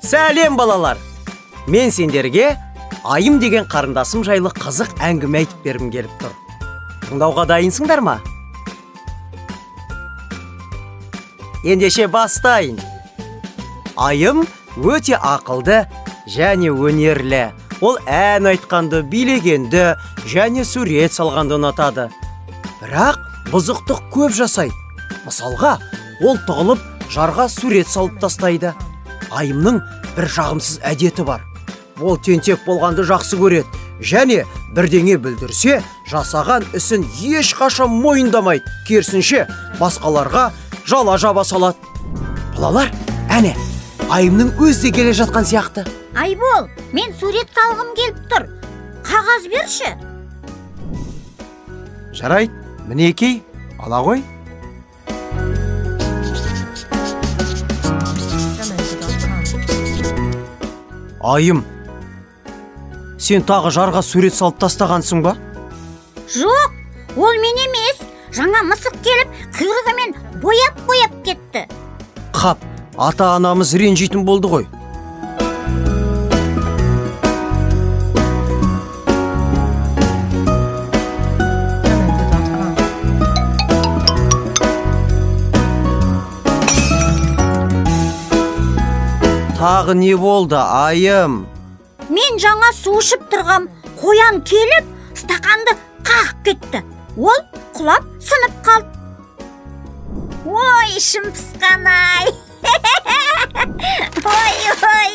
Сәлем, балалар! Мен сендерге Айым деген қарындасым жайлы қызық әңгіме айтып бергім келіп тұр. Тыңдауға дайынсыңдар ма? Ендеше бастайын. Айым өте ақылды және өнерлі. Ол ән айтқанды, билегенді және сурет салғанды ұнатады. Бірақ бұзықтық көп жасайды. Мысалға, ол тығылып жарға сурет салып тастайды. Айымның бір жағымсыз әдеті бар. Ол тентек болғанды жақсы көреді және бірдеңе бүлдірсе, жасаған ісін ешқашан мойындамайды. Керісінше, басқаларға жала жаба салады. Балалар, әне, Айымның өзі де келе жатқан сияқты. Айбол, мен сурет салғым келіп тұр. Қағаз берші. Жарайды, мінекей, ала ғой. Айым, сен тағы жарға сурет салып тастағансың ба? Жоқ, ол мен емес. Жаңа мысық келіп, құйрығымен бояп-бояп кетті. Қап, ата-анамыз ренжитін болды ғой. Тағы не болды, Айым? Мен жаңа су ішіп тұрғам, қоян келіп, стақанды қағып кетті. Ол құлап, сынып қалды. Ой, ішім пысқан-ай. Ой, ой.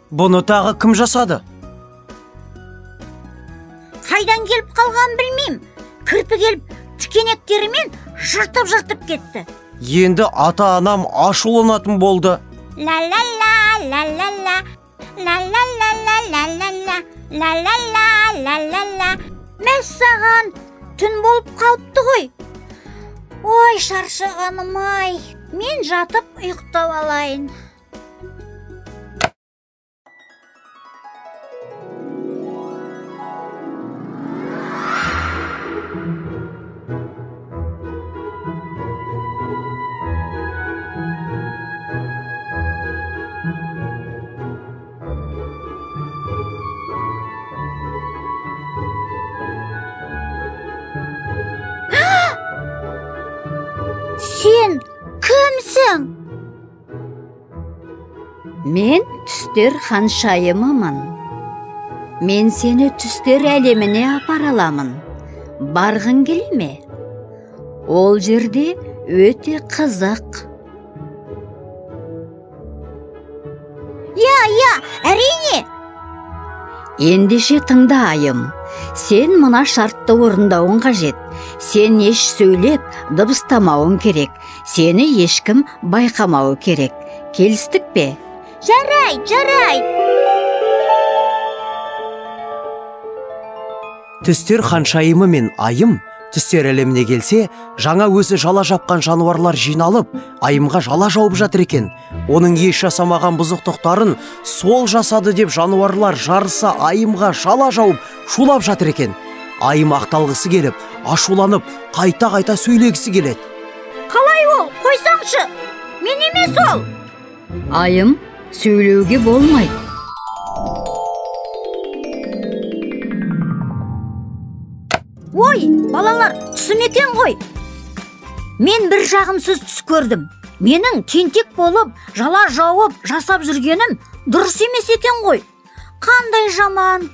Бұны тағы кім жасады? Қайдан келіп қалғанын білмеймін. Кірпі келіп, тікенектерімен жыртып-жыртып кетті. Енді ата-анам ашуланатын болды. Ла-ла-ла, ла-ла-ла, ла-ла-ла-ла-ла-ла-ла, ла-ла-ла, ла-ла-ла. Мәссаған, түн болып қалыпты ғой. Ой, шаршағаным-ай, мен жатып ұйықтап алайын. Сен кімсің? Мен түстер ханшайымымын. Мен сені түстер әлеміне апара аламын. Барғың келе ме? Ол жерде өте қызық. Иә, иә, әрине. Ендеше тыңда, Айым. Сен мына шартты орындауың қажет. Сен еш сөйлеп, дыбыстамауың керек. Сені ешкім байқамауы керек. Келістік пе? Жарайды, жарайды. Түстер ханшайымы мен Айым түстер әлеміне келсе, жаңа өзі жала жапқан жануарлар жиналып, Айымға жала жауып жатыр екен. Оның еш жасамаған бұзықтықтарын сол жасады деп жануарлар жарыса Айымға жала жауып, шулап жатыр екен. Айым ақталғысы келіп, ашуланып, қайта-қайта сөйлегісі келеді. Қалай ол? Қойсаңшы, мен емес ол. Айым, сөйлеуге болмайды. Ой, балалар, түсім екен ғой. Мен бір жағымсыз түс көрдім. Менің тентек болып, жала жауып, жасап жүргенім дұрыс емес екен ғой. Қандай жаман!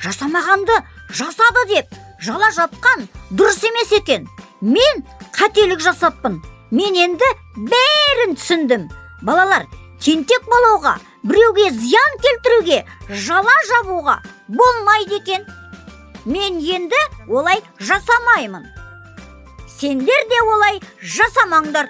Жасамағанды жасады деп жала жапқан дұрыс емес екен. Мен қателік жасаппын. Мен енді бәрін түсіндім. Балалар, тентек болуға, біреуге зиян келтіруге, жала жабуға болмайды екен. Мен енді олай жасамаймын. Сендер де олай жасамаңдар.